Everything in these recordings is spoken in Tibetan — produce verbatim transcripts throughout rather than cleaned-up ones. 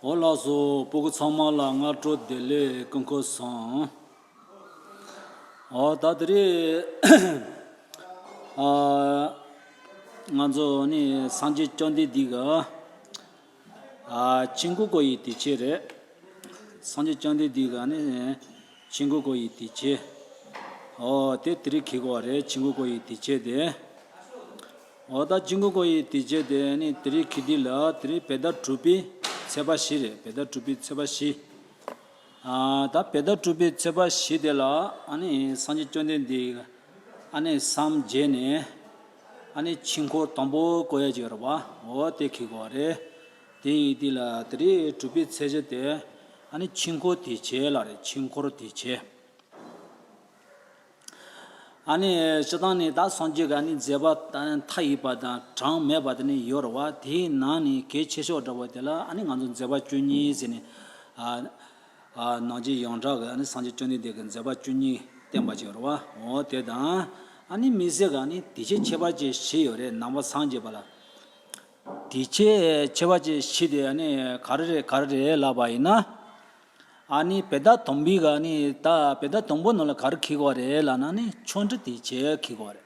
འོ་ལགས་སོ། སྤུ་གུ་ཚང་མ་ལ་སྔ་དྲོ་བདེ་ལེགས། སྐུ་ཁམས་བཟང་། འོ་ད་དེ་རིང་ཨ་ང་ཚོ་ནི་སངས་རྒྱས་བཅོམ་ལྡན་འདས་ཀྱི་ཨ་ཆོས་འཁོར་བསྐོར་བའི་དུས་ཆེན་རེད། སངས་རྒྱས་བཅོམ་ལྡན་འདས་ཀྱི་ནི་ཆོས་འཁོར་བསྐོར་བའི་དུས་ཆེན། འོ་དེ་དེ་རིང་འཁེལ་གྱི་ཡོད་རེད། ཆོས་འཁོར་བསྐོར་བའི་དུས་ཆེན་དེ། འོ་ད་ཆོས་འཁོར་བསྐོར་བའི་དུས་ཆེན་དེ་ནི་དེ་རིང་འཁེལ་དུས་ལ་དེ་རིང་བོད་ཟླ་དྲུག་པའི་ཚེས་པ་བཞི་རེད། བོད་ཟླ་དྲུག་པའི་ཚེས་པ་བཞི། ཨ་ད་བོད་ཟླ་དྲུག་པའི་ཚེས་པ་བཞི་དེ་ལ་ཨ་ནི་སངས་རྒྱས་བཅོམ་ལྡན་འདས་ཨ་ནི་སངས་རྒྱས་ནས་ཨ་ནི་ཆོས་འཁོར་དང་པོ་བསྐོར་ཡ་ཅིག་ཡོད་རེད་པ། འོ་དེ་འཁེལ་གྱི་ཡོད་རེད། དེ་ཡིན་དུས་ལ་དེ་རིང་དྲུག་པའི་ཚེས་བཞི་དེ་ཨ་ནི་ཆོས་འཁོར་དུས་ཆེན་ལབ་རེད། ཆོས་འཁོར་དུས་ཆེན། ཨ་ནི་སྤྱིར་བཏང་ནི་ད་སངས་རྒྱས་ཀྱི་ཨ་ནི་མཛད་པ་ད་མཐའ་ཡས་པ་དང་གྲངས་མེད་པ་དེ་ནི་ཡོད་རེད་པ། དེའི་ནང་ནས་གལ་ཆེ་ཤོས་འདྲ་པོ་དེ་ལ་ཨ་ནི་ང་ཚོ་མཛད་པ་བཅུ་གཉིས་ཟེར་ནས་ཨ་ཨ་ནང་རྗེ་ཡོངས་གྲགས་ཀྱི་ཨ་ནི་སངས་རྒྱས་བཅོམ་ལྡན་འདས་ཀྱི་མཛད་པ་བཅུ་གཉིས་བསྟན་པ་ཅིག་ཡོད་རེད་པ། འོ་དེ་དང་ཨ་ནི་དམིགས་བསལ་གྱི་ཨ་ནི་དུས་ཆེན་ཁྱད་པར་ཅན་བཞི་ཡོད་རེད། ནང་པ་སངས་རྒྱས་པ་ལ། དུས་ཆེན་ཁྱད་པར་ཅན་བཞི་དེ་ཨ་ནི་ག་རེ་རེད་ག་རེ་རེད་ལབ་པ་ཡིན་ན། ཨ་ནི་བོད་ཟླ་དང་པོའི་ག་ནི་ད་བོད་ཟླ་དང་པོ་ནང་ལ་ག་རེ་འཁེལ་གྱི་ཡོད་རེད་ལབ་ན་ནི་ཆོ་འཕྲུལ་དུས་ཆེན་འཁེལ་གྱི་ཡོད་རེད།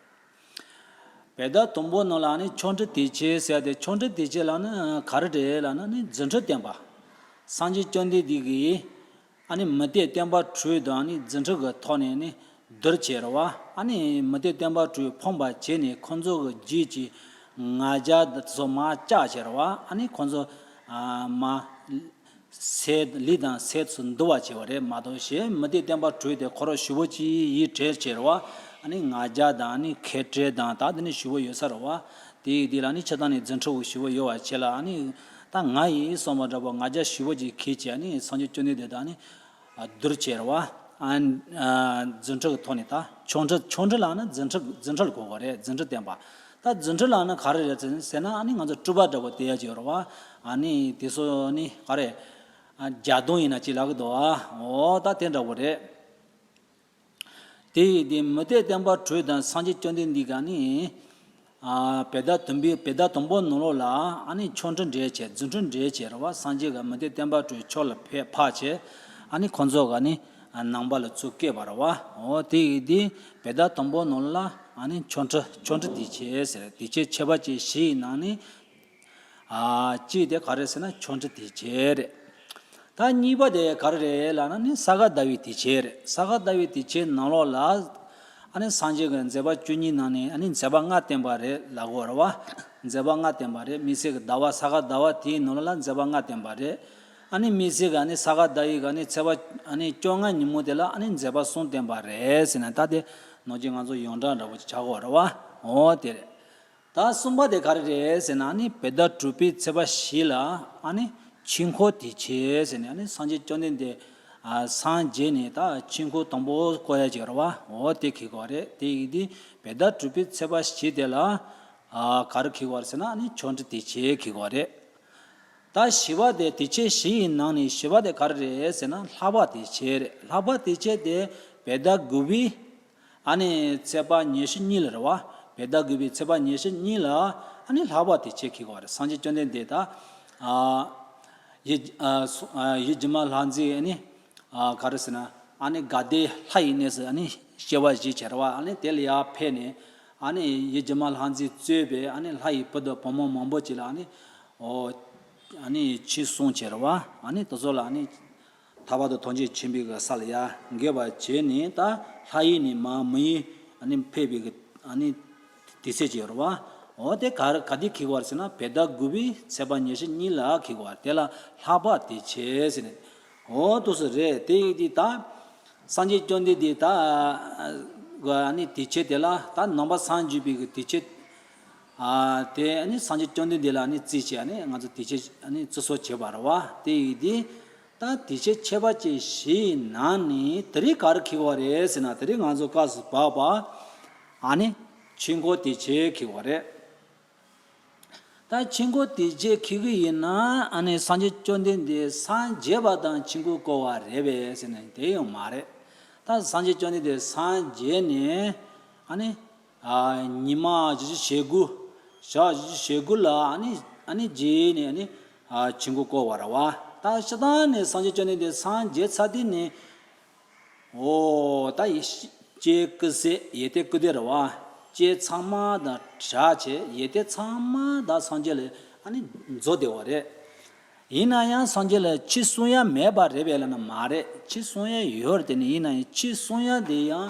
བོད་ཟླ་དང་པོ་ནང་ལ་ཨ་ནི་ཆོ་འཕྲུལ་དུས་ཆེན་ཟེར་ཏེ། ཆོ་འཕྲུལ་དུས་ཆེན་ལབ་ན་ག་རེ་རེད་ལབ་ན་ནི་རྫུ་འཕྲུལ་བསྟན་པ། སངས་རྒྱས་བཅོམ་ལྡན་འདས་ཀྱིས་ཨ་ནི་མུ་སྟེགས་སྟོན་པ་དྲུག་དང་ཨ་ནི་རྫུ་འཕྲུལ་གྱི་ཐོག་ནས་ནི་བསྡུར་བྱས་རེད་པ། ཨ་ནི་མུ་སྟེགས་སྟོན་པ་དྲུག་ཕམ་པ་བྱས་ནས་ཁོང་ཚོ་གི་རྗེས་ཀྱི་ང་རྒྱལ་དེ་ཚོ་མར་བཅག་བྱས་རེད་པ། ཨ་ནི་ཁོང་ཚོ་ཨ་མར་སྲས་ལུས་དང་སྲས་ཚོ་འདུལ་བ་བྱས་པ་རེད་མ་གཏོགས། གཞན་མུ་སྟེགས་སྟོན་པ་དྲུག་དེ་ཁོ་རང་ཞེ་པོ་ཅིག་ཡིད་བྲལ་བྱས་རེད་པ། ཨ་ནི་ང་རྒྱལ་དང་ཨ་ནི་མཁས་བྲལ་དང་ད་དེ་ནི་ཞེ་པོ་ཡོད་ས་རེད་པ། དེ་ཡིན་དུས་ལ་ནི་སྤྱིར་བཏང་ནས་རྫུ་འཕྲུལ་པོ་ཞེ་པོ་ཡོད་པ་བྱས་ལ། ཨ་ནི་ད་ང་ཡིན་བསམ་པ་འདྲ་པོ་ང་རྒྱལ་ཞེ་པོ་ཅིག་འཁྱེར་བྱས་ཨ་ནི་སངས་རྒྱས་བཅོམ་ལྡན་འདས་དང་ཨ་ནི་བསྡུར་བྱས་རེད་པ། ཨ་ནི་རྫུ་འཕྲུལ་གྱི་ཐོག་ནས། ད་ཆོ་འཕྲུལ། ཆོ་འཕྲུལ་ལབ་ན་རྫུ་འཕྲུལ། རྫུ་འཕྲུལ་གོ་དགོས་རེད། རྫུ་འཕྲུལ་བསྟན་པ། ད་རྫུ་འཕྲུལ་ལབ་ན་ག་རེ་རེད་ཟེར་ན། ཨ་ནི་ང་ཚོ་སྤྲུལ་པ་འདྲ་པོ་དེ་ཡ་ཅིག་ཡོད་རེད་པ། ཨ་ནི་དེ་ཚོ་ནི་ག་རེ། ཨ་བརྒྱ་སྟོང་ཡིན་ན་ཅིག་ལབ་ཀྱི་འདུག་ཨ། འོ་ད་དེ་འདྲ་པོ་རེད། དེ་ཡིན་དུས་མུ་སྟེགས་སྟོན་པ་དྲུག་དང་སངས་རྒྱས་བཅོམ་ལྡན་འདས་ཀྱིས་ནི་ཨ་བོད་ཟླ་དང་པོའི། བོད་ཟླ་དང་པོ་ནང་ལོགས་ལ་ཨ་ནི་ཆོ་འཕྲུལ་འགྲེལ་བྱས། རྫུ་འཕྲུལ་འགྲེལ་བྱས་རེད་པ། སངས་རྒྱས་ཀྱིས་མུ་སྟེགས་སྟོན་པ་དྲུག་ཕྱོགས་ལ་ཕེབས་ཕེབས་བྱས། ཨ་ནི་ཁོང་ཚོ་ག་ནི་ཨ་ནང་པ་ལ་ཚུར་བསྐྱལ་བ་རེད་པ། འོ་དེ་ཡིན་དུས་བོད་ཟླ་དང་པོ་ནང་ལ་ཨ་ནི་ཆོ་འཕྲུལ། ཆོ་འཕྲུལ་དུས་ཆེན་ཟེར། དུས་ཆེན་ཁྱད་པར་ཅན་བཞིའི་ནང་ནས། ཨ་གཅིག་དེ་ག་རེ་ཟེར་ན་ཆོ་འཕྲུལ་དུས་ཆེན་རེད། ད་གཉིས་པ་དེ་ག་རེ་རེད་ལབ་ན་ནི་ས་ག་ཟླ་བའི་དུས་ཆེན་རེད། ས་ག་ཟླ་བའི་དུས་ཆེན་ནང་ལོགས་ལ་ཨ་ནི་སངས་རྒྱས་ཀྱི་མཛད་པ་བཅུ་གཉིས་ནང་ནས་ཨ་ནི་མཛད་པ་ལྔ་བསྟན་པ་རེད་ལབ་དགོས་རེད་པ། མཛད་པ་ལྔ་བསྟན་པ་རེད། དམིགས་བསལ་གྱི་ཟླ་བ། ས་ག་ཟླ་བ་དེའི་ནང་ལོགས་ལ་མཛད་པ་ལྔ་བསྟན་པ་རེད། ཨ་ནི་དམིགས་བསལ་གྱི་ཨ་ནི་ས་ག་ཟླ་བའི་ག་ནི་ཚེས་པ་ཨ་ནི་བཅོ་ལྔ་ཉིན་མོ་དེ་ལ་ཨ་ནི་མཛད་པ་གསུམ་བསྟན་པ་རེད་ཟེར་ནས། ད་དེ་ནང་བཞིན་ང་ཚོ་ཡོངས་གྲགས་འདྲ་པོ་ཅིག་ཆགས་ཀྱི་ཡོད་རེད་པ། འོ་དེ་རེད། ད་གསུམ་པ་དེ་ག་རེ་རེད་ཟེར་ན། ཨ་ནི་བོད་ཟླ་དྲུག་པའི་ཚེས་པ་བཞི་ལ་ཨ་ནི་ཆོས་འཁོར་དུས་ཆེན་ཟེར་ནས། ཨ་ནི་སངས་རྒྱས་བཅོམ་ལྡན་འདས་ཨ་སངས་རྒྱས་ནས་ད་ཆོས་འཁོར་དང་པོ་བསྐོར་ཡ་ཅིག་རེད་པ། འོ་དེ་འཁེལ་གྱི་ཡོད་རེད། དེ་ཡིན་དུས་བོད་ཟླ་དྲུག་པའི་ཚེས་པ་བཞི་དེ་ལ་ཨ་ག་རེ་འཁེལ་གྱི་ཡོད་རེད་ཟེར་ན། ཨ་ནི་ཆོ་འཕྲུལ་དུས་ཆེན་འཁེལ་གྱི་ཡོད་རེད། ད་བཞི་པ་དེ། དུས་ཆེན་བཞི་ཡི་ནང་ནས་བཞི་པ་དེ་ག་རེ་རེད་ཟེར་ན། ལྷག་པ་དུས་ཆེན་རེད། ལྷག་པ་དུས་ཆེན་དེ་བོད་ཟླ་དགུ་པའི་ཨ་ནི་ཚེས་པ་ཉི་ཤུ་གཉིས་ལ་རེད་པ། བོད་ཟླ་དགུ་པའི་ཚེས་པ་ཉི་ཤུ་གཉིས་ལ་ཨ་ནི་ལྷག་པ་དུས་ཆེན་འཁེལ་གྱི་ཡོད་རེད། སངས་རྒྱས་བཅོམ་ལྡན་འདས་ད་ཨ་ཡུལ་ཨ་སུ་ཨ་ཡུལ་སྒྱུ་མ་ལྷ་མཛེས། ཨ་ནི་ཨ་ག་རེ་ཟེར་ན། ཨ་ནི་དགའ་ལྡན་ལྷ་ཡི་གནས་སུ་ཨ་ནི་སྐྱེ་བ་བཞེས་བྱས་རེད་པ། ཨ་ནི་དེ་ལ་ཡར་ཕེབས་ནས་ཨ་ནི་ཡུལ་སྒྱུ་མ་ལྷ་མཛེས་གཙོས་པའི་ཨ་ནི་ལྷ་ཡི་བུ་དང་བུ་མོ་མང་པོ་ཅིག་ལ་ཨ་ནི་འོ་ཨ་ནི་ཆོས་གསུངས་བྱས་རེད་པ། ཨ་ནི་དེ་ཚོ་ལ་ཨ་ནི་ཐར་པ་དང་ཐམས་ཅད་མཁྱེན་པའི་གི་ས་ལ་ཡར་འགོད་པ་བྱས་ནས། ད་ལྷ་ཡུལ་ནས་མར་མི་ཡུལ་ཨ་ནི་ཕེབས་པའི་གི་ཨ་ནི་དུས་ཚོད་ཅིག་ཡོད་རེད་པ། འོ་དེ་ག་རེ་ག་དུས་འཁེལ་གྱི་ཡོད་རེད་ཟེར་ན། བོད་ཟླ་དགུ་པའི་ཚེས་པ་ཉི་ཤུ་གཉིས་ལ་འཁེལ་གྱི་ཡོད་རེད། དེ་ལ་ལྷག་པ་དུས་ཆེན་ཟེར་ནས། འོ་འདུག་སེ་རེད། དེ་ཡིན་དུས་ད་སངས་རྒྱས་བཅོམ་ལྡན་འདས་ད་གི་ཨ་ནི་དུས་ཆེན་དེ་ལ། ད་ནང་པ་སངས་རྒྱས་པའི་གི་དུས་ཆེན་ཨ་དེ་ཨ་ནི་སངས་རྒྱས་བཅོམ་ལྡན་འདས་ལ་ཨ་ནི་བརྩིས་བྱས། ཨ་ནི་ང་ཚོ་དུས་ཆེན་ཨ་ནི་བརྩི་སྲོལ་བྱས་པ་རེད་པ། དེ་ཡིན་དུས་ད་དུས་ཆེན་ཁྱད་པར་ཅན་བཞིའི་ནང་ནས་དེ་རིང་ག་རེ་འཁེལ་གྱི་ཡོད་རེད་ཟེར་ན། དེ་རིང་ང་ཚོ་སྐབས་སུ་བབས་པ་ཨ་ནི་ཆོས་འཁོར་དུས་ཆེན་འཁེལ་གྱི་ཡོད་རེད། ད་ཆོས་འཁོར་དུས་ཆེན་འཁེལ་གྱི་ཡིན་ན། ཨ་ནི་སངས་རྒྱས་བཅོམ་ལྡན་འདས་སངས་རྒྱས་པ་དང་ཆོས་འཁོར་བསྐོར་བ་རེད་པས་ཟེར་ན། དེ་ཡང་མ་རེད། ད་སངས་རྒྱས་བཅོམ་ལྡན་འདས་སངས་རྒྱས་ནས་ཨ་ནི་ཨ་ཉི་མ་བཞི་བཅུ་ཞེ་དགུ། ཞག་བཞི་བཅུ་ཞེ་དགུ་ལ་ཨ་ནི་ཨ་ནི་རྗེས་ནས་ཨ་ནི་ཨ་ཆོས་འཁོར་བསྐོར་བ་རེད་པ། ད་སྤྱིར་བཏང་ནས་སངས་རྒྱས་བཅོམ་ལྡན་འདས་སངས་རྒྱས་ཚར་དུས་ནས། འོ་ད་ཡེ་ཤེས་སྐུ་གསལ་ཡེ་ཏོབ་སྐུ་སྟེ་རེད་བ། ལྕེ་ཚང་མ་དང་བྲལ་བྱས་ཡེ་ཏོབ་ཚང་མ་དང་སངས་རྒྱས་ལ་ཨ་ནི་རྫོགས་བསྡད་པ་རེད། ཡིན་ན་ཡང་སངས་རྒྱས་ལ་ཆོས་གསུང་ཡ་མེད་པ་རེད་པས་ལབ་ན་མ་རེད། ཆོས་གསུང་ཡ་ཡོད་རེད། དེ་ནི་ཡིན་ན་ཡང་ཆོས་གསུང་ཡ་དེ་ཡང་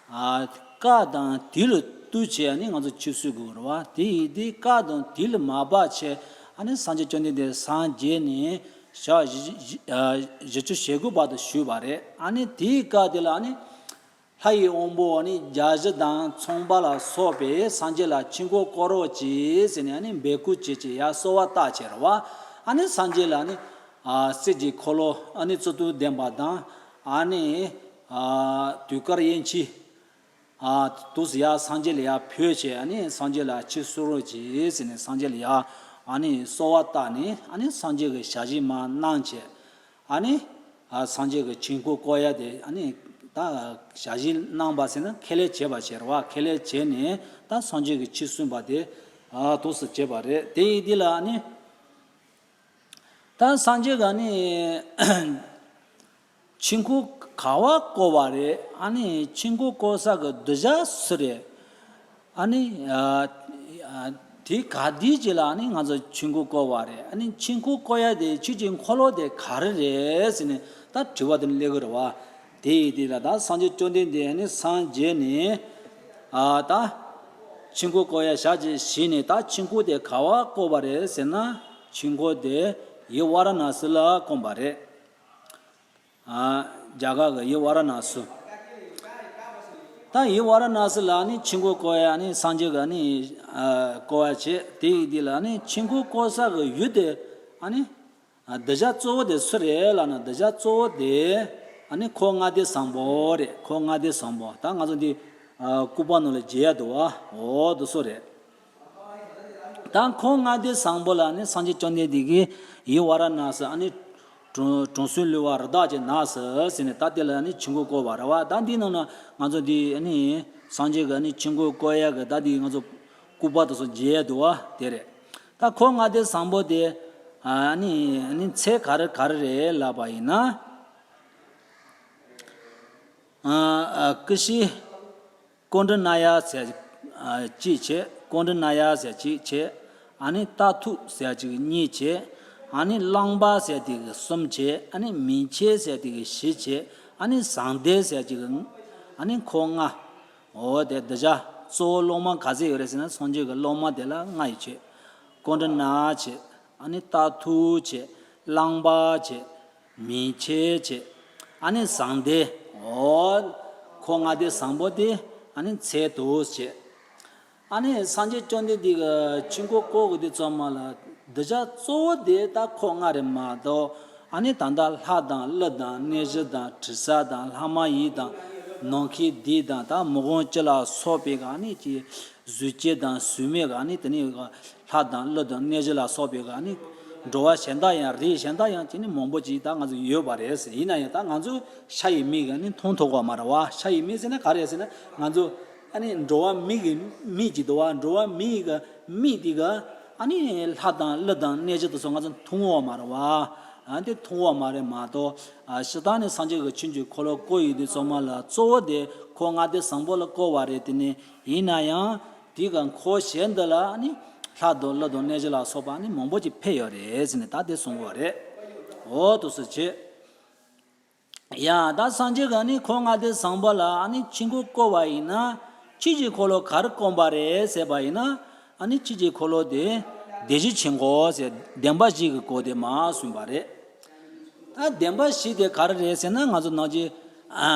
ཨ་སྐབས་དང་དུས་ལ་བསྟུན་བྱས་ཨ་ནི་ང་ཚོ་ཆོས་གསུང་དགོས་རེད་བ། དེ་ཡིན་དུས་སྐབས་དང་དུས་ལ་མ་བབས་བྱས་ཨ་ནི་སངས་རྒྱས་བཅོམ་ལྡན་འདས་སངས་རྒྱས་ནས་ཞག་བཞི་བཞི་ཨ་བཞི་བཅུ་ཞེ་དགུ་བར་དུ་བཞུགས་པ་རེད། ཨ་ནི་དེའི་སྐབས་དེ་ལ་ཨ་ནི་ལྷ་ཡི་དབང་པོ་ཨ་ནི་བརྒྱ་བཞི་དང་ཚངས་པ་ལ་སོགས་པས་སངས་རྒྱས་ལ་ཆོས་འཁོར་བསྐོར་རོགས་གྱིས་ཟེར་ནས་ཨ་ནི་འབོད་སྐུལ་བྱེད་ཅེས་ཡར་གསོལ་བ་བཏབ་བྱས་རེད་བ། ཨ་ནི་སངས་རྒྱས་ལ་ཨ་ནི་ཨ་གསེར་གྱི་འཁོར་ལོ་ཨ་ནི་གཙུག་ཏོར་ལྡན་པ་དང་ཨ་ནི་ཨ་དུས་དཀར་གཡས་འཁྱིལ། ཨ་དུས་སུ་ཡར་སངས་རྒྱས་ལ་ཡར་ཕུལ་བྱས་ཨ་ནི་སངས་རྒྱས་ལ་ཆོས་གསུང་རོགས་གྱིས་ཟེར་ནས་སངས་རྒྱས་ལ་ཡར་ཨ་ནི་གསོལ་བ་བཏབ་ནས་ཨ་ནི་སངས་རྒྱས་ཀྱི་ཞལ་བཞེས་མར་གནང་བྱས་ཨ་ནི་ཨ་སངས་རྒྱས་ཀྱི་ཆོས་འཁོར་བསྐོར་ཡ་དེ་ཨ་ནི་ད་ཞལ་བཞེས་གནང་བ་ཟེར་ན་ཁས་ལེན་བྱས་པ་བྱས་རེད་བ། ཁས་ལེན་བྱས་ནས་ད་སངས་རྒྱས་ཀྱི་ཆོས་གསུངས་པ་དེ་ཨ་དུས་སུ་བྱས་པ་རེད། དེ་ཡིན་དུས་ལ་ཨ་ནི། ད་སངས་རྒྱས་ཀྱིས་ནི་ཆོས་འཁོར་ག་བ་བསྐོར་བ་རེད། ཨ་ནི་ཆོས་འཁོར་བསྐོར་ས་གི་གདུལ་བྱ་སུ་རེད། ཨ་ནི་ཨ་ཨ་དེ་ག་དུས་ཅིག་ལ་ཨ་ནི་ང་ཚོ་ཆོས་འཁོར་བསྐོར་བ་རེད། ཨ་ནི་ཆོས་འཁོར་བསྐོར་ཡ་དེ་ཆོས་ཀྱི་འཁོར་ལོ་དེ་ག་རེ་རེད་ཟེར་ནས་ད་དྲི་བ་དེ་ནི་སླེབས་ཀྱི་རེད་བ། དེ་ཡིན་དུས་ལ་ད་སངས་རྒྱས་བཅོམ་ལྡན་འདས་ནི་སངས་རྒྱས་ནས་ཨ་ད་ཆོས་འཁོར་བསྐོར་ཡ་ཞག་ཅིག་བཞེས་ནས་ད་ཆོས་འཁོར་དེ་ག་བ་བསྐོར་བ་རེད་ཟེར་ན། ཆོས་འཁོར་དེ་ཡུལ་ཝཱ་ར་ཎཱ་སི་ལ་བསྐོར་བ་རེད། ཨ་རྒྱ་གར་གྱི་ཡུལ་ཝཱ་ར་ཎཱ་སི། ད་ཡུལ་ཝཱ་ར་ཎཱ་སི་ལ་ནི་ཆོས་འཁོར་བསྐོར་ཡ་ནི་སངས་རྒྱས་ཀྱིས་ནི་ཨ་བསྐོར་བ་བྱས། དེ་ཡིན་དུས་ལ་ནི་ཆོས་འཁོར་བསྐོར་ས་གི་ཡུལ་དེ་ཨ་ནི། ཨ་གདུལ་བྱ་གཙོ་བོ་དེ་སུ་རེད་ལབ་ན། གདུལ་བྱ་གཙོ་བོ་དེ་ཨ་ནི་འཁོར་ལྔ་སྡེ་བཟང་པོ་རེད། འཁོར་ལྔ་སྡེ་བཟང་པོ་ད་ང་ཚོ་འདི་ཨ་སྐུ་པར་ནང་ལ་མཇལ་ཡ་འདུག་བ། འོ་དེ་ཚོ་རེད། ད་འཁོར་ལྔ་སྡེ་བཟང་པོ་ལ་ནི་སངས་རྒྱས་བཅོམ་ལྡན་འདས་ཀྱིས་ཡུལ་ཝཱ་ར་ཎཱ་སི་ཨ་ནི་དྲང་དྲང་སྲོང་ལུས་པ་རི་དྭགས་ཀྱི་ནགས་སུ་ཟེར་ནས་ད་དེ་ལ་ནི་ཆོས་འཁོར་བསྐོར་བ་རེད་བ། ད་འདི་ནང་ན་ང་ཚོ་འདི་ཨ་ནི་སངས་རྒྱས་ཀྱིས་ནི་ཆོས་འཁོར་བསྐོར་ཡ་གི་ད་འདི་ང་ཚོ་སྐུ་པར་དེ་ཚོ་མཇལ་ཡ་འདུག་བ། དེ་རེད། ད་འཁོར་ལྔ་སྡེ་བཟང་པོ་དེ་ཨ་ནི་ཨ་ནི་ཚེ་ག་རེ་ག་རེ་རེད་ལབ་པ་ཡིན་ན། ཨ་ཨ་ཀུ་ཤི་ཀོཎྜ་ནྱ་ཟེར་ཨ་གཅིག་བྱས། ཀོཎྜ་ནྱ་ཟེར་གཅིག་བྱས། ཨ་ནི་ཏཱ་ཐུ་ཟེར་གཅིག་གཉིས་བྱས། ཨ་ནི་རླངས་པ་ཟེར་དེ་གི་གསུམ་བྱས། ཨ་ནི་མིང་ཆེན་ཟེར་དེ་གི་བཞི་བྱས། ཨ་ནི་ཟངས་ལྡེབས་ཟེར་གཅིག་གི་ཨ་ནི་འཁོར་ལྔ། འོ་དེ་གདུལ་བྱ་གཙོ་བོ་སློབ་མ་ག་ཚོད་ཡོད་རེད་ཟེར་ན། སངས་རྒྱས་ཀྱི་སློབ་མ་དེ་ལ་ལྔ་ཡོད་བྱས། ཀོཎྜ་ནྱ་བྱས། ཨ་ནི་ཏཱ་ཐུ་བྱས། རླངས་པ་བྱས། མིང་ཆེན་བྱས། ཨ་ནི་ཟངས་ལྡེབས། འོ་འཁོར་ལྔ་སྡེ་བཟང་པོ་དེ་ཨ་ནི་ཚད་དུ་བྱས། ཨ་ནི་སངས་རྒྱས་བཅོམ་ལྡན་འདས་ཀྱིས་ཆོས་འཁོར་བསྐོར་དགོས་དུས་ཙམ་པ་ལ་གདུལ་བྱ་གཙོ་བོ་དེ་ད་འཁོར་ལྔ་རེད་མ་གཏོགས། ཨ་ནི་ད་ལྟ་ལྷ་དང་ཀླུ་དང་གནོད་སྦྱིན་དང་དྲི་ཟ་དང་ལྷ་མ་ཡིན་དང་ནམ་མཁའི་བདུད་དང་ད་མི་དབང་བཅུ་ལ་སོགས་པའི་ག་ནི་ཀྱི་གཟུགས་ཅན་དང་གཟུགས་མེད་ག་ནི་དེ་ནི་ལྷ་དང་ཀླུ་དང་གནོད་སྦྱིན་ལ་སོགས་པའི་ག་ནི་འགྲོ་བ་གཞན་དག་ཡང་རིགས་གཞན་དག་ཡང་ཅི་ནི་མང་པོ་ཅིག་ད་ང་ཚོ་ཡོད་པ་རེད་ཟེར། ཡིན་ན་ཡང་ད་ང་ཚོ་ཤ་ཡི་མིག་གིས་ནི་མཐོང་ཐུབ་པ་མ་རེད་བ། ཤ་ཡི་མིག་ཟེར་ན་ག་རེ་ཟེར་ན། ང་ཚོ་ཨ་ནི་འགྲོ་བ་མིག་གི་མིག་ཅིག་འདུག་བ། འགྲོ་བ་མིག་གི་མིག་དེ་གིས་ཨ་ནི་ལྷ་དང་ཀླུ་དང་གནོད་སྦྱིན་དེ་ཚོ་ང་ཚོ་མཐོང་བ་མ་རེད་བ། ཨ་དེ་མཐོང་བ་མ་རེད་མ་གཏོགས། ཨ་སྤྱིར་བཏང་ནས་སངས་རྒྱས་ཀྱིས་ཆོས་ཀྱི་འཁོར་ལོ་བསྐོར་ཡོང་དུས་ཙམ་པ་ལ་གཙོ་བོ་དེ་འཁོར་ལྔ་སྡེ་བཟང་པོ་ལ་བསྐོར་བ་རེད། དེ་ནི་ཡིན་ན་ཡང་དེ་ག་འཁོར་གཞན་འདི་ལ་ཨ་ནི་ལྷ་དང་ཀླུ་དང་གནོད་སྦྱིན་ལ་སོགས་པ་ཨ་ནི་མང་པོ་ཅིག་ཕེབས་ཡོད་རེད་ཟེར་ནས་ད་དེ་གསུང་གི་ཡོད་རེད། འོ་དེ་ཚོ་བྱས། ཡ་ད་སངས་རྒྱས་ཀྱིས་ནི་འཁོར་ལྔ་སྡེ་བཟང་པོ་ལ་ཨ་ནི་ཆོས་འཁོར་བསྐོར་བ་ཡིན་ན། ཆོས་ཀྱི་འཁོར་ལོ་ག་རེ་བསྐོར་བ་རེད་ཟེར་བ་ཡིན་ན། ཨ་ནི་ཆོས་ཀྱི་འཁོར་ལོ་དེ་བདེན་བཞིའི་ཆོས་འཁོར་ཟེར་བདེན་པ་བཞི་གི་སྐོར་དེ་མར་གསུངས་པ་རེད། ད་བདེན་པ་བཞི་དེ་ག་རེ་རེད་ཟེར་ན། ང་ཚོ་ནང་ཆོས་ཨ་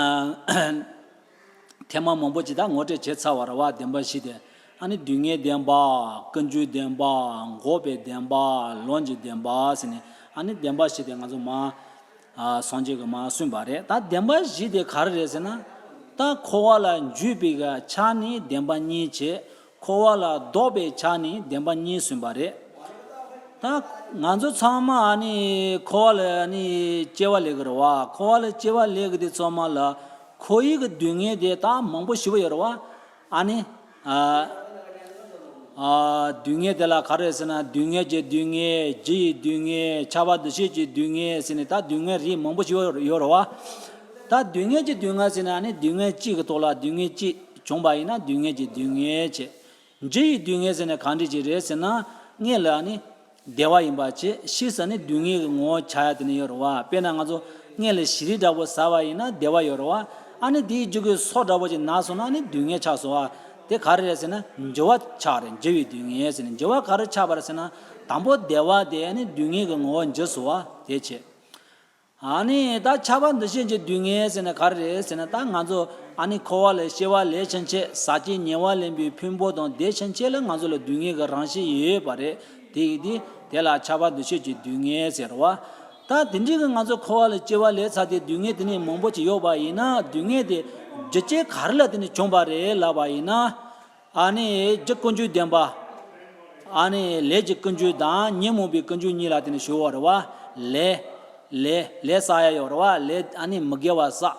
ཐེངས་མ་མང་པོ་ཅིག་ད་ངོ་སྤྲོད་བྱས་ཚར་བ་རེད་བ། བདེན་པ་བཞི་དེ། ཨ་ནི་སྡུག་བསྔལ་བདེན་པ། ཀུན་འབྱུང་བདེན་པ། འགོག་པའི་བདེན་པ། ལམ་གྱི་བདེན་པ་ཟེར་ནས་ཨ་ནི་བདེན་པ་བཞི་དེ་ང་ཚོ་མར་ཨ་སངས་རྒྱས་ཀྱིས་མར་གསུངས་པ་རེད། ད་བདེན་པ་བཞི་དེ་ག་རེ་རེད་ཟེར་ན། ད་འཁོར་བ་ལ་འཇུག་པའི་གི་ཆ་ནས་བདེན་པ་གཉིས་བྱས། འཁོར་བ་ལ་ལྡོག་པའི་ཆ་ནས་བདེན་པ་གཉིས་གསུངས་པ་རེད། ད་ང་ཚོ་ཚང་མ་ཨ་ནི་འཁོར་བ་ལ་ཨ་ནི་སྐྱེ་བ་ལེན་གི་རེད་བ། འཁོར་བ་ལ་སྐྱེ་བ་ལེན་གི་དུས་ཙམ་པ་ལ་འཁོར་བའི་གི་སྡུག་བསྔལ་དེ་ད་མང་པོ་ཞེ་པོ་ཡོད་རེད་བ། ཨ་ནི་ཨ་ ཨ། སྡུག་བསྔལ་དེ་ལ་ག་རེ་ཟེར་ན། སྡུག་བསྔལ་གྱི་སྡུག་བསྔལ། རྒྱུ་ཡི་སྡུག་བསྔལ། ཁྱབ་པ་འདུ་ཤེས་ཀྱི་སྡུག་བསྔལ་ཟེར་ནས་ད་སྡུག་བསྔལ་རིགས་མང་པོ་ཞིག་ཡོད་ཡོད་རེད་བ། ད་སྡུག་བསྔལ་གྱི་སྡུག་བསྔལ་ཟེར་ན་ནི་སྡུག་བསྔལ་གཅིག་གི་ཐོག་ལ་སྡུག་བསྔལ་གཅིག་བྱུང་པ་ཡིན་ན་སྡུག་བསྔལ་གྱི་སྡུག་བསྔལ་བྱས། རྒྱུ་ཡི་སྡུག་བསྔལ་ཟེར་ནས་གང་འདྲ་ཅིག་རེད་ཟེར་ན། སྔོན་ལ་ནི་བདེ་བ་ཡིན་པ་བྱས། ཕྱིས་སུ་ནི་སྡུག་བསྔལ་གྱི་ངོ་བོ་ཆགས་ཡ་དེ་ནི་ཡོད་རེད་བ། དཔེར་ན་ང་ཚོ་སྔོན་ལ་ཞི་རིལ་འདྲ་པོ་ཟ་བ་ཡིན་ན་བདེ་བ་ཡོད་རེད་བ། ཨ་ནི་དེའི་རྒྱུ་གི་སོ་འདྲ་པོ་ཅིག་ན་སོང་ན་ནི་སྡུག་བསྔལ་ཆགས་སོང་བ། དེ་ག་རེ་རེད་ཟེར་ན་འགྱུར་བ་ཆགས་རེད། འགྱུར་བའི་སྡུག་བསྔལ་ཟེར་ནས། འགྱུར་བ་ག་རེ་ཆགས་པ་རེད་ཟེར་ན། དང་པོ་བདེ་བ་དེ་ནི་སྡུག་བསྔལ་གྱི་ངོ་བོ་འགྱུར་སོང་བ་དེ་བྱས། ཨ་ནི་ད་ཁྱབ་པ་འདུ་ཤེས་ཀྱི་སྡུག་བསྔལ་ཟེར་ན་ག་རེ་རེད་ཟེར་ན། ད་ང་ཚོ་ཨ་ནི་འཁོར་བ་ལ་སྐྱེ་བ་ལེན་ཕྱིན་ཆད། ཟག་བཅས་ཉེ་བར་ལེན་པའི་ཕུང་པོ་དང་དེ་ཕྱིན་ཆད་ལ་ང་ཚོ་ལ་སྡུག་བསྔལ་གྱི་རང་བཞིན་ཡོད་པ་རེད། དེ་ཡིན་དུས་དེ་ལ་ཁྱབ་པ་འདུ་ཤེས་ཀྱི་སྡུག་བསྔལ་ཟེར་བ། ད་དེ་འདྲའི་གི་ང་ཚོ་འཁོར་བ་ལ་སྐྱེ་བ་ལེན་ཚར་ཏེ་སྡུག་བསྔལ་དེ་ནས་མང་པོ་ཅིག་ཡོད་པ་ཡིན་ན། སྡུག་བསྔལ་དེ་རྒྱུ་རྐྱེན་ག་རེ་ལ་བརྟེན་ནས་བྱུང་བ་རེད་ལབ་པ་ཡིན་ན། ཨ་ནི་རྒྱུ་ཀུན་འབྱུང་བདེན་པ། ཨ་ནི་ལས་ཀྱི་ཀུན་འབྱུང་དང་ཉོན་མོངས་པའི་ཀུན་འབྱུང་གཉིས་ལ་བརྟེན་ནས་བྱུང་བ་རེད་བ། ལས། ལས། ལས་བསགས་ཡ་ཡོད་རེད་བ། ལས་ཨ་ནི་མི་དགེ་བ་བསགས།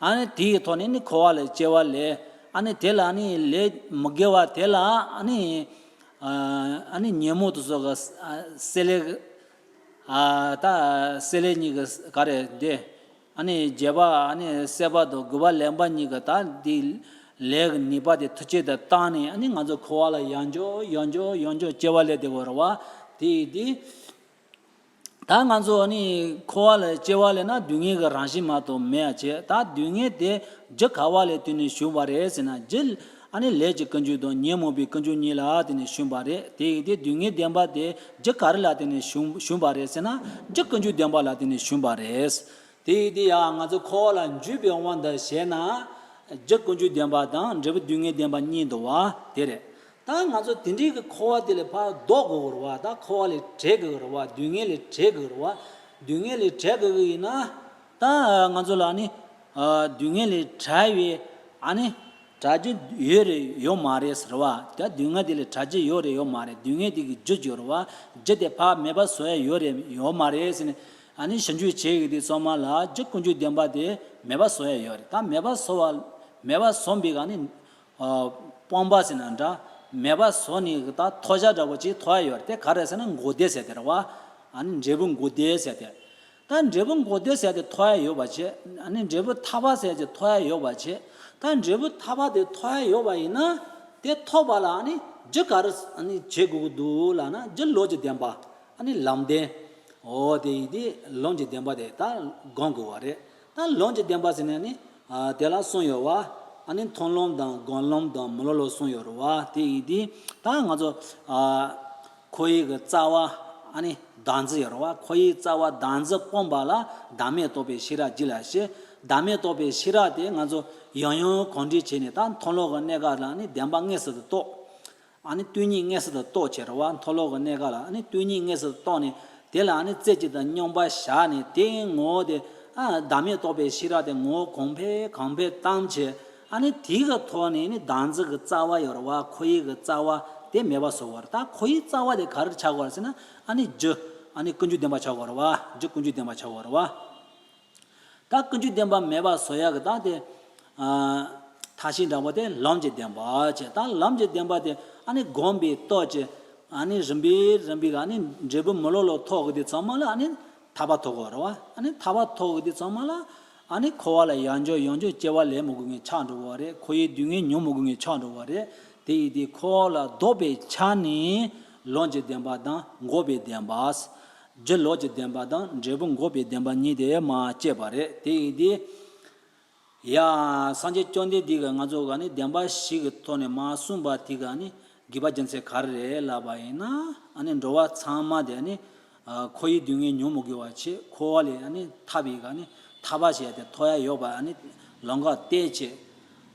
ཨ་ནི་དེའི་ཐོག་ནས་ནི་འཁོར་བ་ལ་སྐྱེ་བ་ལེན། ཨ་ནི་དེ་ལ་ནི་ལས་མི་དགེ་བ་དེ་ལ་ཨ་ནི། ཨ་ནི་ཉོན་མོངས་དེ་ཚོ་གི་སེལ་ལས། ཨ། ད་སེལ་ལས་གཉིས་ཀྱི་ག་རེ་འདི། ཨ་ནི་རྒྱས་པ། ཨ་ནི་སེལ་བ་དང་དགུ་པ་ལེན་པ་གཉིས་ཀྱི་ད་འདི་ལས་ཀྱི་ནུས་པ་དེ་མཐུ་ཆེན་དུ་བཏང་ནས། ཨ་ནི་ང་ཚོ་འཁོར་བ་ལ་ཡང་བསྐྱར་ཡང་བསྐྱར་ཡང་བསྐྱར་སྐྱེ་བ་ལེན་བསྡད་དགོས་རེད་བ། དེ་ཡིན་དུས་ད་ང་ཚོ་ཨ་ནི་འཁོར་བ་ལ་སྐྱེ་བ་ལེན་ན་སྡུག་བསྔལ་གྱི་རང་བཞིན་མ་གཏོགས་མེད་པ་བྱས། ད་སྡུག་བསྔལ་དེ་རྒྱུ་ག་བ་ལ་བརྟེན་ནས་བྱུང་བ་རེད་ཟེར་ན། རྒྱུ་ཨ་ནི་ལས་ཀྱི་ཀུན་འབྱུང་དང་ཉོན་མོངས་པའི་ཀུན་འབྱུང་གཉིས་ལ་བརྟེན་ནས་བྱུང་བ་རེད། དེ་ཡིན་དུས་སྡུག་བསྔལ་བདེན་པ་དེ་རྒྱུ་ག་རེ་ལ་བརྟེན་ནས་བྱུང་བྱུང་བ་རེད་ཟེར་ན། རྒྱུ་ཀུན་འབྱུང་བདེན་པ་ལ་བརྟེན་ནས་བྱུང་བ་རེད། དེ་ཡིན་དུས་ཡང་ང་ཚོ་འཁོར་བ་ལ་འཇུག་པའི་དབང་དུ་བྱས་ན། རྒྱུ་ཀུན་འབྱུང་བདེན་པ་དང་འབྲས་བུ་སྡུག་བསྔལ་བདེན་པ་གཉིས་འདུག་བ། དེ་རེད། ད་ང་ཚོ་དེ་འདྲའི་གི་འཁོར་བ་དེ་ལས་ཕར་ལྡོག་དགོས་ཀྱི་རེད་བ། ད་འཁོར་བ་ལས་བྲལ་དགོས་ཀྱི་རེད་བ། སྡུག་བསྔལ་ལས་བྲལ་དགོས་ཀྱི་རེད་བ། སྡུག་བསྔལ་ལས་བྲལ་དགོས་ཀྱི་ཡིན་ན། ད་ང་ཚོ་ལ་ནི། ཨ། སྡུག་བསྔལ་ལས་བྲལ་བའི་ཨ་ནི་བྲལ་རྒྱུ་ཡོད་རེད་ཡོད་མ་རེད་ཟེར་བ། ད་སྡུག་བསྔལ་དེ་ལས་བྲལ་རྒྱུ་ཡོད་རེད་ཡོད་མ་རེད། སྡུག་བསྔལ་དེ་གི་རྒྱུ་ཡོད་རེད་བ། རྒྱུ་དེ་ཕར་མེད་པ་བཟོ་ཡ་ཡོད་རེད་ཡོད་མ་རེད་ཟེར་ནས། ཨ་ནི་ཞིབ་འཇུག་བྱེད་ཀྱི་དེ་ཚང་མ་ལ་རྒྱུ་ཀུན་འབྱུང་བདེན་པ་དེ་མེད་པ་བཟོ་ཡ་ཡོད་རེད། ད་མེད་པ་བཟོ་བ། མེད་པ་བཟོ་བའི་ཨ་ནི། ཨ། སྤོང་བ་ཟེར་ན་འདྲ། མེད་པ་བཟོ་ནས་ད་ཐོབ་བྱ་འདྲ་པོ་ཅིག་ཐོབ་ཡ་ཡོད་རེད། དེ་ག་རེ་ཟེར་ན་འགོག་བདེན་ཟེར་དེ་རེད་བ། ཨ་ནི་འབྲས་བུ་འགོག་བདེན་ཟེར་དེ། ད་འབྲས་བུ་འགོག་བདེན་ཟེར་དེ་ཐོབ་ཡ་ཡོད་པ་བྱས། ཨ་ནི་འབྲས་བུ་ཐར་པ་ཟེར་དེ་ཐོབ་ཡ་ཡོད་པ་བྱས། ད་འབྲས་བུ་ཐར་པ་དེ་ཐོབ་ཡ་ཡོད་པ་ཡིན་ན། དེ་ཐོབ་པ་ལ་ཨ་ནི་རྒྱུ་ག་རེ་ཨ་ནི་བྱེད་དགོས་ཀྱི་འདུག་ལབ་ན། རྒྱུ་ལམ་གྱི་བདེན་པ། ཨ་ནི་ལམ་བདེན། འོ་དེ་ཡིན་དུས་ལམ་གྱི་བདེན་པ་དེ་ད་སྒོམ་དགོས་པ་རེད། ད་ལམ་གྱི་བདེན་པ་ཟེར་ནས་ནི། ཨ། དེ་ལ་གསུམ་ཡོད་བ། ཨ་ནི་མཐོང་ལམ་དང་སྒོམ་ལམ་དང་མི་སློབ་ལམ་གསུམ་ཡོད་རེད་བ། དེ་ཡིན་དུས་ད་ང་ཚོ། ཨ། འཁོར་བའི་གི་རྩ་བ། ཨ་ནི་བདག་འཛིན་ཡོད་རེད་བ། འཁོར་བའི་རྩ་བ་བདག་འཛིན་སྤངས་པ་ལ་བདག་མེད་རྟོགས་པའི་ཤེས་རབ་རྒྱུད་ལ་སྐྱེ། བདག་མེད་རྟོགས་པའི་ཤེས་རབ་དེ་ང་ཚོ་ཡང་ཡང་གོམས་འདྲིས་བྱས་ནས། ད་མཐོང་ལམ་གྱི་གནས་སྐབས་ལ་ནི་བདེན་པ་དངོས་སུ་རྟོགས། ཨ་ནི་སྟོང་ཉིད་དངོས་སུ་རྟོགས་བྱས་རེད་བ། མཐོང་ལམ་གྱི་གནས་སྐབས་ལ་ཨ་ནི་སྟོང་ཉིད་དངོས་སུ་རྟོགས་ནས། དེ་ལ་ཨ་ནི་རྩེ་གཅིག་ཏུ་སྙོམས་པར་བཞག་ནས། དེའི་ངོ་བོ་དེ། ཨ། བདག་མེད་རྟོགས་པའི་ཤེས་རབ་དེ་ངོ་བོ་གོང་འཕེལ་གོང་འཕེལ་བཏང་བྱས། ཨ་ནི་དེ་གི་ཐོག་ནས་ནི་བདག་འཛིན་གྱི་རྩ་བ་ཡོད་རེད་བ། འཁོར་བའི་གི་རྩ་བ་དེ་མེད་པ་བཟོ་དགོས་རེད། ད་འཁོར་བའི་རྩ་བ་དེ་ག་རེ་ཆགས་དགོས་རེད་ཟེར་ན། ཨ་ནི་རྒྱུ། ཨ་ནི་ཀུན་འབྱུང་བདེན་པ་ཆགས་དགོས་རེད་བ། རྒྱུ་ཀུན་འབྱུང་བདེན་པ་ཆགས་དགོས་རེད་བ། ད་ཀུན་འབྱུང་བདེན་པ་མེད་པ་བཟོ་ཡག་གི་ད་དེ། ཨ། ཐབས་ཤེས་འདྲ་པོ་དེ་ལམ་གྱི་བདེན་པ་བྱས། ད་ལམ་གྱི་བདེན་པ་དེ་ཨ་ནི་སྒོམ་པའི་སྟོབས་ཀྱིས། ཨ་ནི་རིམ་པས་རིམ་པས་ཨ་ནི་འབྲས་བུ་མི་སློབ་ལ་ཐོབ་གི་དེ་ཚང་མ་ལ་ཨ་ནི་ཐར་པ་ཐོབ་གི་རེད་བ། ཨ་ནི་ཐར་པ་ཐོབ་གི་དེ་ཚང་མ་ལ་ཨ་ནི་འཁོར་བ་ལ་ཡང་བསྐྱར་ཡང་བསྐྱར་སྐྱེ་བ་ལེན་མི་དགོས་མཁན་ཆགས་འགྲོ་གི་རེད། འཁོར་བའི་སྡུག་བསྔལ་མྱོང་མི་དགོས་མཁན་ཆགས་འགྲོ་གི་རེད། དེ་ཡིན་དུས་འཁོར་བ་ལ་ལྡོག་པའི་ཆ་ནས་ལམ་གྱི་བདེན་པ་དང་འགོག་པའི་བདེན་པ། རྒྱུ་ལམ་གྱི་བདེན་པ་དང་འབྲས་བུ་འགོག་པའི་བདེན་པ་གཉིས་དེ་མར་བཤད་པ་རེད། དེ་ཡིན་དུས། ཡ། སངས་རྒྱས་བཅོམ་ལྡན་འདས་ཀྱིས་ང་ཚོ་ག་ནི་བདེན་པ་བཞི་གི་ཐོག་ནས་མར་གསུངས་པ་དེ་ག་ནི་དགོས་པ་རྒྱུ་མཚན་ག་རེ་རེད་ལབ་པ་ཡིན་ན། ཨ་ནི་འགྲོ་བ་ཚང་མ་དེ་ནི། ཨ། འཁོར་བའི་སྡུག་བསྔལ་མྱོང་མི་དགོས་པ་བྱས། འཁོར་བ་ལས་ཨ་ནི་ཐར་བའི་ག་ནི་ཐར་པ་ཞེས་དེ་ཐོབ་ཡ་ཡོད་པ་ཨ་ནི་ལམ་ཁ་བསྟན་བྱས།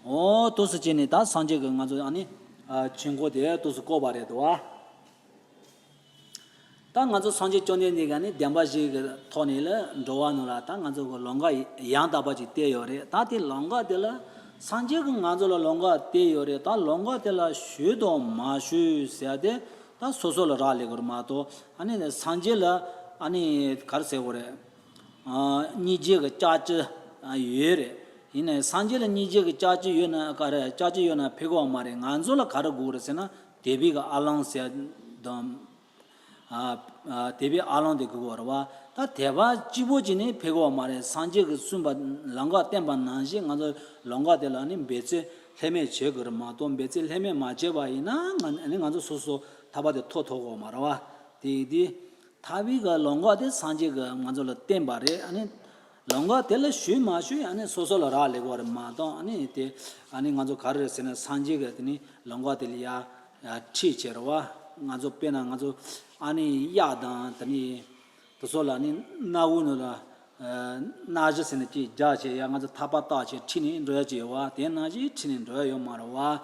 འོ་འདུག་སེ་བྱས་ནས་ད་སངས་རྒྱས་ཀྱིས་ང་ཚོ་ཨ་ནི། ཨ། ཆོས་འཁོར་དེ་འདུག་སེ་བསྐོར་བ་རེད་འདུག་བ། ད་ང་ཚོ་སངས་རྒྱས་བཅོམ་ལྡན་འདས་ཀྱིས་ནི་བདེན་པ་བཞི་གི་ཐོག་ནས་ལ་འགྲོ་བ་རྣམས་ལ་ད་ང་ཚོ་གི་ལམ་ཁ་ཡང་དག་པ་ཅིག་བསྟན་ཡོད་རེད། ད་དེ་ལམ་ཁ་དེ་ལ་སངས་རྒྱས་ཀྱིས་ང་ཚོ་ལ་ལམ་ཁ་བསྟན་ཡོད་རེད། ད་ལམ་ཁ་དེ་ལ་ཞུགས་དང་མ་ཞུགས་ཟེར་དེ་ད་སོ་སོ་ལ་རག་ལས་ཀྱི་རེད་མ་གཏོགས། ཨ་ནི་སངས་རྒྱས་ལ་ཨ་ནི་ག་རེ་ཟེར་དགོས་རེད། ཨ། སྙིང་རྗེ་གི་ལྕགས་ཀྱུ་ཡོད་རེད། ཡིན་ནའི་སངས་རྒྱས་ལ་སྙིང་རྗེ་གི་ལྕགས་ཀྱུ་ཡོད་ན་ག་རེ། ལྕགས་ཀྱུ་ཡོད་ན་ཕན་གྱི་མ་རེད། ང་ཚོ་ལ་ག་རེ་དགོས་རེད་ཟེར་ན། དད་པའི་གི་ཨ་ལོང་ཟེར་དང་། ཨ་ཨ་དད་པའི་ཨ་ལོང་དེ་དགོས་པ་རེད་བ། ད་དད་པ་གཅིག་པོ་གཅིག་ནི་ཕན་གི་ཡོད་མ་རེད། སངས་རྒྱས་ཀྱིས་གསུངས་པ་ལམ་ཁ་བསྟན་པ་ནང་བཞིན་ང་ཚོ་ལམ་ཁ་དེ་ལ་ནི་འབད་རྩོལ་ལྷད་མེད་བྱེད་དགོས་རེད་མ་གཏོགས། འབད་རྩོལ་ལྷད་མེད་མ་བྱས་པ་ཡིན་ན་ང་ནི་ང་ཚོ་སོ་སོ་ཐར་པ་དེ་ཐོབ་ཐུབ་ཀྱི་ཡོད་མ་རེད་བ། དེ་ཡིན་དུས། ཐར་པའི་གི་ལམ་ཁ་དེ་སངས་རྒྱས་ཀྱིས་ང་ཚོ་ལ་བསྟན་པ་རེད། ཨ་ནི་ལམ་ཁ་དེ་ལ་ཞུགས་མ་ཞུགས་ཨ་ནི་སོ་སོ་ལ་རག་ལས་ཀྱི་ཡོད་རེད་མ་གཏོགས། ཨ་ནི་དེ་ཨ་ནི་ང་ཚོ་ག་རེ་རེད་ཟེར་ན། སངས་རྒྱས་ཀྱིས་དེ་ནི་ལམ་ཁ་དེ་ལ་ཡ་ཡ་ཁྲིད་བྱས་རེད་བ། ང་ཚོ་དཔེར་ན་ང་ཚོ་ཨ་ནི་གཡག་དང་དེ་ནི་དེ་ཚོ་ལ་ནི་སྣ་བུག་ནང་ལ་ཨ་སྣ་བཞི་ཟེར་ནས་ཅིག་རྒྱག་བྱས། ཡ་ང་ཚོ་ཐག་པ་བཏགས་བྱས་ཁྲིད་ནས་འགྲོ་ཡ་ཅིག་ཡོད་བ། དེ་ནང་བཞིན་ཁྲིད་ནས་འགྲོ་ཡ་ཡོད་མ་རེད་བ།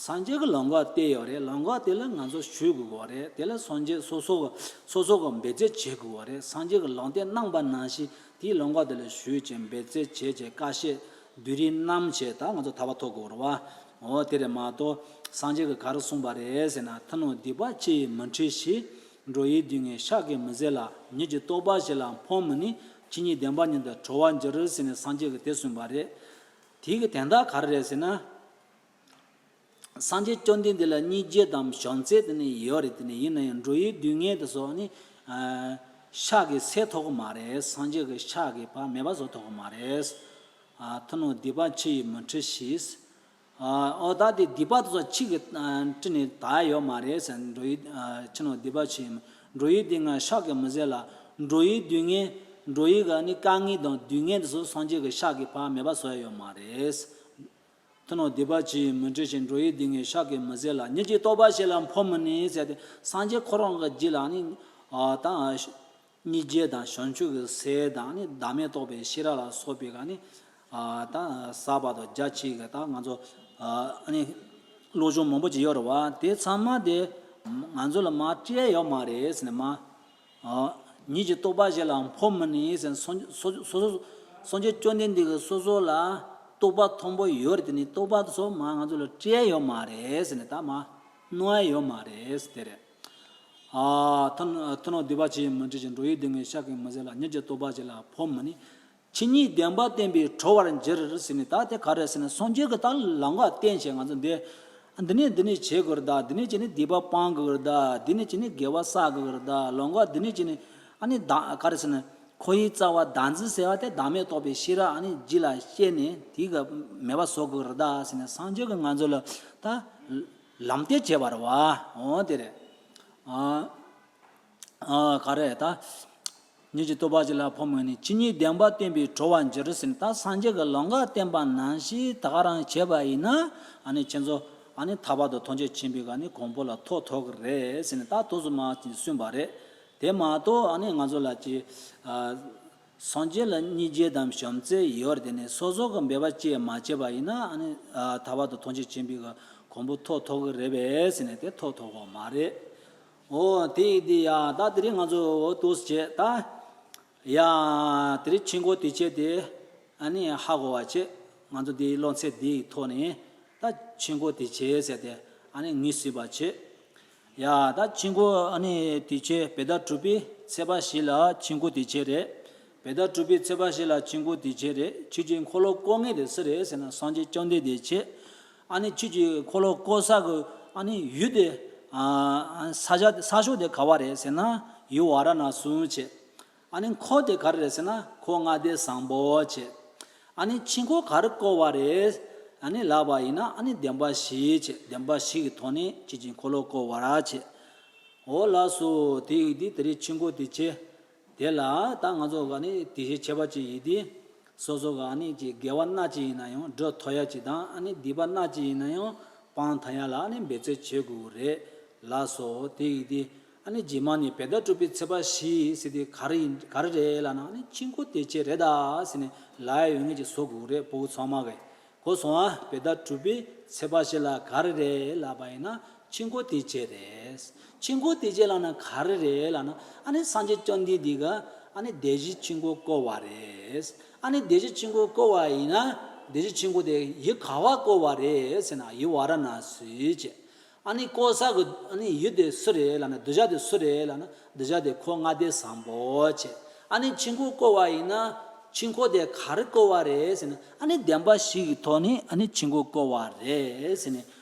སངས་རྒྱས་ཀྱིས་ལམ་ཁ་བསྟན་ཡོད་རེད། ལམ་ཁ་དེ་ལ་ང་ཚོ་ཞུགས་དགོས་ཀྱི་ཡོད་རེད། དེ་ལ་སངས་རྒྱས་སོ་སོ་གི་སོ་སོ་གི་འབད་རྩོལ་བྱེད་དགོས་ཀྱི་ཡོད་རེད། སངས་རྒྱས་ཀྱིས་ལམ་སྟོན་གནང་པ་ནང་བཞིན་དེའི་ལམ་ཁ་དེ་ལ་ཞུགས་བྱས་འབད་རྩོལ་བྱས་བྱས་དཀའ་སྤྱད་སྡུག་རུས་མནར་བྱས་ད་ང་ཚོ་ཐར་པ་ཐོབ་དགོས་ཀྱི་ཡོད་རེད་བ། འོ་དེ་རེད་མ་གཏོགས་སངས་རྒྱས་ཀྱིས་ག་རེ་གསུངས་པ་རེད་ཟེར་ན། མཐར་སྣང་སྡིག་པ་ཆེ་ཡིས་མི་འཁྲུལ་ཞིང་། འགྲོ་བའི་སྡུག་བསྔལ་ཕྱག་གིས་མི་སེལ་ལ། ཉིད་ཀྱི་རྟོགས་པ་གཞན་ལ་ཕངས་མི་ནུས། ཆོས་ཉིད་བདེན་པ་ཉིད་དུ་གྲོལ་བར་འགྱུར་ཟེར་ནས་སངས་རྒྱས་ཀྱིས་དེ་གསུངས་པ་རེད། དེའི་གི་དོན་དག་ག་རེ་རེད་ཟེར་ན། སངས་རྒྱས་བཅོམ་ལྡན་འདས་ལ་སྙིང་རྗེ་དང་བྱམས་བརྩེ་དེ་ནི་ཡོད་རེད། དེ་ནི་ཡིན་ན་ཡང་འགྲོ་བའི་སྡུག་བསྔལ་དེ་ཚོ་ནི་ཨ་ཕྱག་གིས་སེལ་ཐུབ་ཀྱི་མ་རེད། སངས་རྒྱས་ཀྱི་ཕྱག་གིས་ཕར་མེད་པ་བཟོ་ཐུབ་ཀྱི་མ་རེད། ཨ་མཐར་སྣང་སྡིག་པ་ཆེ་ཡིས་མི་འཁྲུལ་ཞིང་། ཨ་འོ་ད་དེ་སྡིག་པ་དེ་ཚོ་ཆེ་གི་ཨ་འཁྲུལ་ནས་དག་ཡོད་མ་རེད་ཟེར། འགྲོ་བའི་ཨ་མཐར་སྣང་སྡིག་པ་ཆེ་ཡིས་མི། འགྲོ་བའི་སྡུག་བསྔལ་ཕྱག་གིས་མི་སེལ་ལ། འགྲོ་བའི་སྡུག་བསྔལ། འགྲོ་བའི་གི་ནི་དཀའ་ངལ་དང་སྡུག་བསྔལ་དེ་ཚོ་སངས་རྒྱས་ཀྱི་ཕྱག་གིས་ཕར་མེད་པ་བཟོ་ཡ་ཡོད་མ་རེད། མཐར་སྣང་སྡིག་པ་ཆེ་ཡིས་མི་འཁྲུལ་ཞིང་། འགྲོ་བའི་སྡུག་བསྔལ་ཕྱག་གིས་མི་སེལ་ལ། ཉིད་ཀྱི་རྟོགས་པ་གཞན་ལ་ཕངས་མི་ནུས་ཟེར་ཏེ། སངས་རྒྱས་ཁོ་རང་གི་རྗེས་ལ་ནི་ཨ་ད་སྙིང་རྗེ་དང་བྱང་ཆུབ་ཀྱི་སེམས་དང་ནི་བདག་མེད་རྟོགས་པའི་ཤེས་རབ་ལ་སོགས་པའི་ག་ནི་ཨ་ད་ཟབ་པ་དང་རྒྱ་ཆེ་གི་ད་ང་ཚོ་ཨ་ནི་བློ་སྦྱོང་མང་པོ་ཅིག་ཡོད་རེད་བ། དེ་ཚང་མ་དེ་ང་ཚོ་ལ་མར་སྤྲད་ཡོད་མ་རེད་ཟེར་ནས་མར། ཨ་ཉིད་ཀྱི་རྟོགས་པ་གཞན་ལ་ཕངས་མི་ནུས་ཟེར། སངས་སོ་སོ་སོ་སངས་རྒྱས་བཅོམ་ལྡན་འདས་ཀྱིས་སོ་སོ་ལ་རྟོགས་པ་མཐོན་པོ་ཡོད་རེད། དེ་ནི་རྟོགས་པ་དེ་ཚོ་མར་ང་ཚོ་ལ་སྤྲད་ཡོད་མ་རེད་ཟེར་ནས་ད་མར་གནང་ཡ་ཡོད་མ་རེད་ཟེར་དེ་རེད། ཨ་མཐར་མཐར་སྣང་སྡིག་པ་ཆེ་ཡིས་མི་འཁྲུལ་ཞིང་། འགྲོ་བའི་སྡུག་བསྔལ་ཕྱག་གིས་མི་སེལ་ལ། ཉིད་ཀྱི་རྟོགས་པ་གཞན་ལ་ཕངས་མི་ནུས། ཆོས་ཉིད་བདེན་པ་བསྟན་པས་གྲོལ་བར་འགྱུར་ཟེར་ནས། ད་དེ་ག་རེ་ཟེར་ན། སངས་རྒྱས་ཀྱིས་ད་ལམ་ཁ་བསྟན་བྱས་ང་ཚོ་འདི་འདི་ནས་འདི་ནས་བྱེད་དགོས་རེད་ད། འདི་ནས་བྱས་ནས་སྡིག་པ་སྤང་དགོས་རེད་ད། འདི་ནས་བྱས་ནས་དགེ་བ་བསགས་དགོས་རེད་ད། ལམ་ཁ་འདི་ནས་བྱས་ནས་ཨ་ནི་ད་ག་རེ་ཟེར་ན། ཁོ་བོའི་རྩ་བ་བདག་འཛིན་ཟེར་བ་དེ་བདག་མེད་རྟོགས་པའི་ཤེས་རབ་ཨ་ནི་རྒྱུད་ལ་སྐྱེས་ནས་དེ་ག་མེད་པ་བཟོ་དགོས་རེད་ད་ཟེར་ནས་སངས་རྒྱས་ཀྱིས་ང་ཚོ་ལ་ད་ལམ་སྟོན་བྱས་པ་རེད་བ། འོ་དེ་རེད། ཨ། ཨ་ག་རེ་ད། ཉིད་ཀྱི་རྟོགས་པ་གཞན་ལ་ཕངས་མི་ནུས། ཆོས་ཉིད་བདེན་པ་བསྟན་པས་གྲོལ་བར་འགྱུར་ཟེར་ནས། ད་སངས་རྒྱས་ཀྱིས་ལམ་ཁ་བསྟན་པ་ནང་བཞིན་ད་ག་རང་བྱས་པ་ཡིན་ན་ཨ་ནི་ཁྱེད་ཚོ་ཨ་ནི་ཐར་པ་དང་ཐམས་ཅད་མཁྱེན་པའི་ག་ནི་གོ་འཕང་ལ་ཐོབ་ཐུབ་ཀྱི་རེད་ཟེར་ནས་ད་དུས་སུ་མ་ཅིག་གསུངས་པ་རེད། དེ་མ་གཏོགས་ཨ་ནི་ང་ཚོ་ལ་ཅིག་ཨ་སངས་རྒྱས་ལ་སྙིང་རྗེ་དང་བྱམས་བརྩེ་ཡོད་རེད། དེ་ནི་སོ་སོ་གི་འབད་པ་ཅིག་མ་བྱས་པ་ཡིན་ན་ཨ་ནི་ཨ་ཐར་པ་དང་ཐམས་ཅད་མཁྱེན་པའི་ག་གོ་འཕང་ཐོབ་ཐུབ་ཀྱི་རེད་པས་ཟེར་ནས་དེ་ཐོབ་ཐུབ་ཀྱི་མ་རེད། འོ་དེ་ཡིན་དུས་ཡ་ད་དེ་རིང་ང་ཚོ་འོ་འདུག་སེ་བྱས་ད། ཡ་དེ་རིང་ཆོས་འཁོར་དུས་ཆེན་དེ་ཨ་ནི་ཧ་གོ་བ་བྱས། ང་ཚོ་འདིའི་སློབ་ཚན་འདིའི་ཐོག་ནས་ད་ཆོས་འཁོར་དུས་ཆེན་ཟེར་དེ་ཨ་ནི་ངོས་ཟིན་པ་བྱས། ཡ་ད་ཆོས་འཁོར་ཨ་ནི་དུས་ཆེན་བོད་ཟླ་དྲུག་པའི་ཚེས་པ་བཞི་ལ་ཆོས་འཁོར་དུས་ཆེན་རེད། བོད་ཟླ་དྲུག་པའི་ཚེས་པ་བཞི་ལ་ཆོས་འཁོར་དུས་ཆེན་རེད། ཆོས་ཀྱི་འཁོར་ལོ་བསྐོར་མཁན་དེ་སུ་རེད་ཟེར་ན་སངས་རྒྱས་བཅོམ་ལྡན་འདས་བྱས། ཨ་ནི་ཆོས་ཀྱི་འཁོར་ལོ་བསྐོར་ས་གི་ཨ་ནི་ཡུལ་དེ་ཨ་ས་ཆ་ས་ཕྱོགས་དེ་ག་བ་རེད་ཟེར་ན་ཡུལ་ཝཱ་ར་ཎ་སི་བྱས། ཨ་ནི་འཁོར་དེ་ག་རེ་རེད་ཟེར་ན་འཁོར་ལྔ་སྡེ་བཟང་པོ་བྱས། ཨ་ནི་ཆོས་འཁོར་ག་རེ་བསྐོར་བ་རེད། ཨ་ནི་ལབ་པ་ཡིན་ན་ཨ་ནི་བདེན་པ་བཞི་བྱས། བདེན་པ་བཞི་གི་ཐོག་ནས་ཆོས་ཀྱི་འཁོར་ལོ་བསྐོར་བ་ར་བྱས། འོ་ལགས་སོ། དེ་ཡིན་དུས་དེ་རིང་ཆོས་འཁོར་དུས་ཆེན་དེ་ལ་ད་ང་ཚོ་ག་ནི་དུས་ཆེན་ཁྱད་པར་ཅན་ཡིན་དུས་སོ་སོ་ག་ནི་ཅིག་དགེ་བ་སྣ་གཅིག་ཡིན་ན་ཡང་སྒྲུབ་ཐུབ་ཡ་ཅིག་དང་ཨ་ནི་སྡིག་པ་སྣ་གཅིག་ཡིན་ན་ཡང་སྤང་ཐུབ་ཡ་ལ་ཨ་ནི་འབད་བརྩོན་བྱེད་དགོས་རེད། ལགས་སོ། དེ་ཡིན་དུས་ཨ་ནི་རྗེས་མ་ནས་བོད་ཟླ་དྲུག་པའི་ཚེས་པ་བཞི་ཟེར་དུས་ག་རེ་ཡིན་ག་རེ་རེད་ལབ་ན་ཨ་ནི་ཆོས་འཁོར་དུས་ཆེན་རེད་ད་ཟེར་ནས་ལབ་ཡ་ཡོད་ངེས་ཅིག་བཟོ་དགོས་རེད། བོད་ཚང་མ་གིས། གོ་སོང་ཨ། བོད་ཟླ་དྲུག་པའི་ཚེས་པ་བཞི་ལ་ག་རེ་རེད་ལབ་པ་ཡིན་ན་ཆོས་འཁོར་དུས་ཆེན་རེད། ཆོས་འཁོར་དུས་ཆེན་ལབ་ན་ག་རེ་རེད་ལབ་ན་ཨ་ནི་སངས་རྒྱས་བཅོམ་ལྡན་འདས་ཀྱིས་ཨ་ནི་སྡེ་བཞིའི་ཆོས་འཁོར་བསྐོར་བ་རེད། ཨ་ནི་སྡེ་བཞིའི་ཆོས་འཁོར་བསྐོར་བ་ཡིན་ན་སྡེ་བཞིའི་ཆོས་འཁོར་དེ་ཡུལ་ག་བ་བསྐོར་བ་རེད་ཟེར་ན་ཡུལ་ཝཱ་ར་ཎ་སི་བྱས། ཨ་ནི་བསྐོར་ས་གི་ཨ་ནི་ཡུལ་དེ་སུ་རེད་ལབ་ན་གདུལ་བྱ་དེ་སུ་རེད་ལབ་ན་གདུལ་བྱ་དེ་འཁོར་ལྔ་སྡེ་བཟང་པོ་བྱས། ཨ་ནི་ཆོས་འཁོར་བསྐོར་བ་ཡིན་ན་ཆོས་འཁོར་དེ་ག་རེ་བསྐོར་བ་རེད་ཟེར་ན་ཨ་ནི་བདེན་པ་བཞི་གི་ཐོག་ནས་ཨ་ནི་ཆོས་འཁོར་བསྐོར་བ་རེད་ཟེར་ནས་